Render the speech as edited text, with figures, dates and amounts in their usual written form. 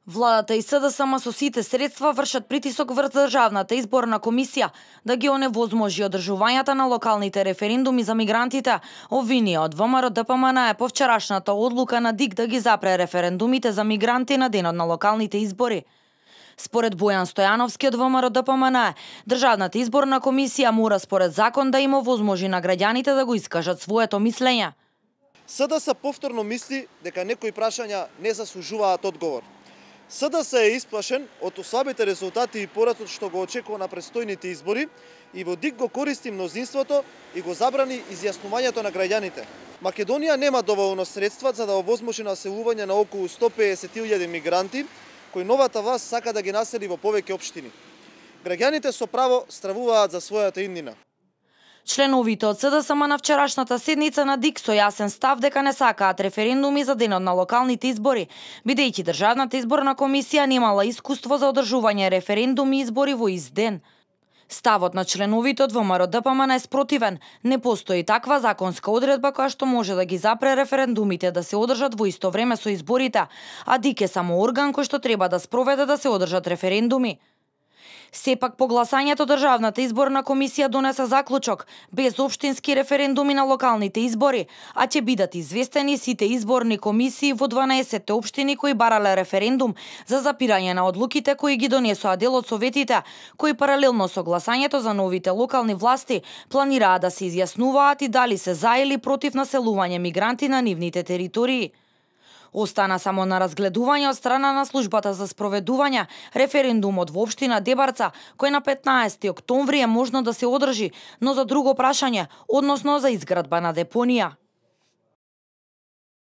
Владата и СДСМ со сите средства вршат притисок врз Државната изборна комисија да ги оневозможи одржувањето на локалните референдуми за мигрантите, обвинија од ВМРО ДПМН по вчерашната одлука на ДИК да ги запре референдумите за мигранти на денот на локалните избори. Според Бојан Стојановски од ВМРО ДПМН, Државната изборна комисија мора според закон да им овозможи на граѓаните да го искажат своето мислење. СДС повторно мисли дека некои прашања не заслужуваат одговор. СДС е исплашен од слабите резултати и поразот што го очекува на предстојните избори и во ДИК го користи мнозинството и го забрани изјаснувањето на граѓаните. Македонија нема доволно средства за да овозможи населување на околу 150.000 мигранти, кои новата власт сака да ги насели во повеќе општини. Граѓаните со право стравуваат за својата иднина. Членовите од СДСМ на вчерашната седница на ДИК со јасен став дека не сакаат референдуми за денот на локалните избори, бидејќи Државната изборна комисија немала искуство за одржување референдуми и избори во ист ден. Ставот на членовите од ВМРО ДПМН е спротивен. Не постои таква законска одредба која што може да ги запре референдумите да се одржат во исто време со изборите, а ДИК е само орган кој што треба да спроведе да се одржат референдуми. Сепак по гласањето Државната изборна комисија донесе заклучок без општински референдуми на локалните избори, а ќе бидат известени сите изборни комисии во 12 општини кои барале референдум за запирање на одлуките кои ги донесоа дел од советите, кои паралелно со гласањето за новите локални власти планираат да се изјаснуваат и дали се за или против населување мигранти на нивните територии. Остана само на разгледување од страна на службата за спроведување референдумот во општина Дебарца, кој на 15 октомври е можно да се одржи, но за друго прашање, односно за изградба на депонија.